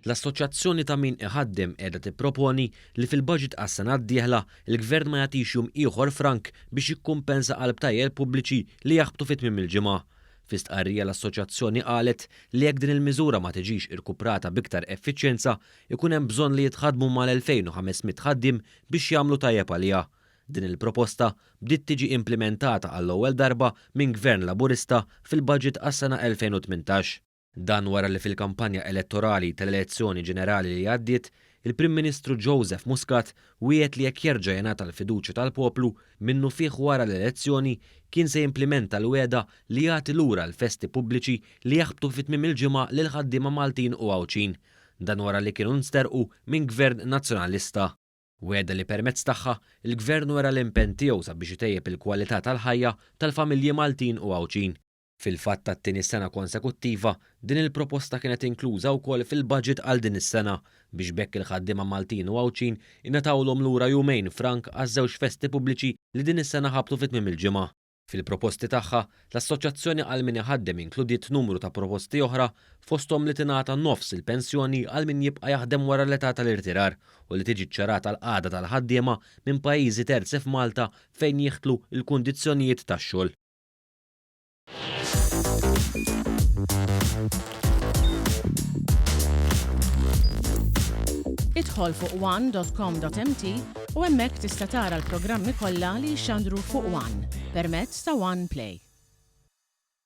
L-Assoċjazzjoni ta' Min Iħaddem qiegħda tipproponi li fil-baġit għas-sena d-dieħla, il-Gvern ma jagħtix jum ieħor frank biex jikkumpensa għall-btajjel pubbliċi li jaħbtu fi tmiem il-ġimgħa. Fi stqarrija l-Assoċjazzjoni qalet li jekk din il-miżura ma tiġix irkuprata b'iktar effiċjenza, ikun hemm bżonn li jitħaddmu mal-2,500 ħaddiem biex jagħmlu tajjeb għaliha. Din il-proposta bdiet tiġi implimentata għall-ewwel darba minn Gvern Laburista fil-baġit għas-sena 2018. Dan wara li fil-kampanja elettorali tal-elezzjoni ġenerali li għaddiet, il-Prim Ministru Joseph Muscat wiegħed li jekk jerġa' jingħata l-fiduċja tal-poplu, minnufih wara l-elezzjoni kien se jimplimenta l-wegħda li jagħti lura l-festi pubbliċi li jaħbtu fi tmiem il-ġimgħa lill-ħaddiema Maltin u Għawdxin. Dan wara li kienu nsterqu minn Gvern Nazzjonalista. Wegħda li permezz tagħha, il-Gvern wera l-impenn tiegħu sabiex itejjeb il-kwalità tal-ħajja tal-familji Maltin u Għawdxin. Fil-fatt għat-tieni sena konsekuttiva, din il-proposta kienet inkluża wkoll fil-budget għal din is-sena, biex b'hekk il-ħaddiema Maltin u Għawdxin ingħatawlhom lura jumejn frank għaż-żewġ festi pubbliċi li din is-sena ħabtu fi tmiem il-ġimgħa. Fil-proposti tagħha, l-Assoċjazzjoni għal Min Iħaddem inkludiet numru ta' proposti oħra, fosthom li tingħata nofs il-pensjoni għal min jibqa' jaħdem wara l-età tal-irtirar u li tiġi ċċarata l-qagħda tal-ħaddiema minn pajjiżi terzi f'Malta fejn jieħtlu l-kundizzjonijiet tax-xogħol. Idħol fuq one.com.mt u hemmhekk tista' tara l-programmi kollha li jixxandru fuq One permezz ta' One Play.